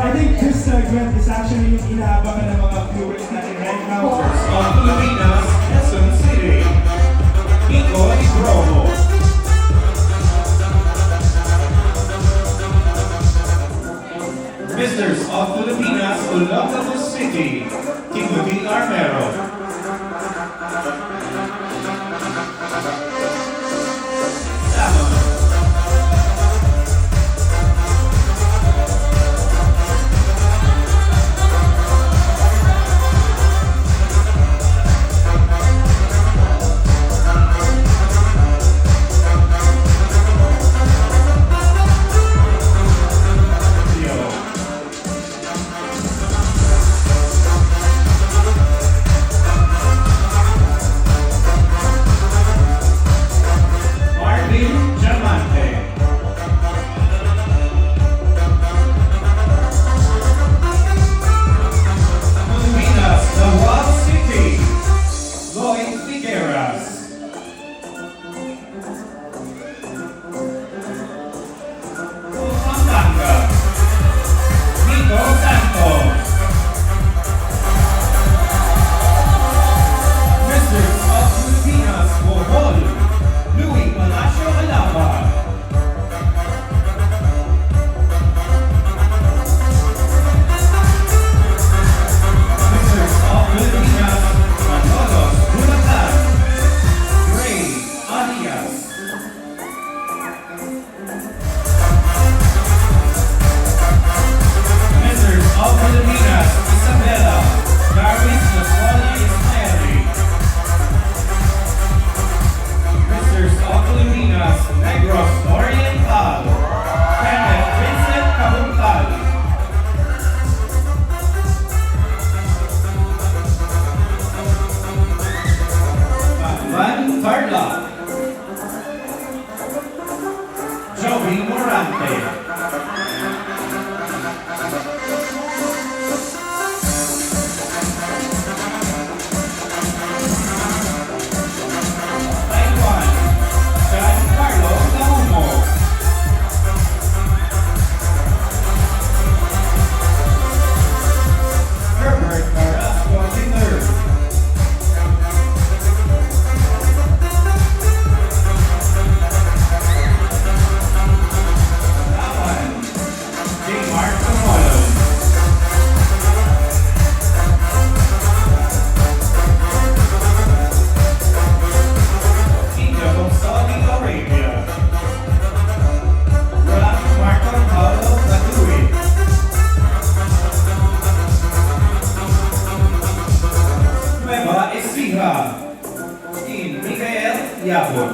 I think this segment is actually yung inaabangan ng mga viewers natin right now. Of Pilipinas, Quezon City, Nico Igrobo. Misters of Filipinas, Olongapo City, Timothy Armero. Tama. Yo. Marvin Diamante. Pilipinas, Nawab City, Lloyd Figueras. Pampanga, Nico Santos. Misters of Pilipinas, Bohol, Louis Palacio Alaba. Misters of Pilipinas, Manolos, Bulacan, Gray Arias. Misters of Pilipinas, Isabela, Darwin Laswala Ismaeli. Misters of Pilipinas, Negros Oriental, Kenneth Vincent Cabuntal. Van Tarlac, Joey Morante. Taiwan, Giancarlo Laumo. Herbert Carrasco III. Lawan, J. Mark Tomolo. Kingdom of Saudi Arabia. Roland Marco Paulo Batuit. Nueva Ecija. In Mikael Yabon.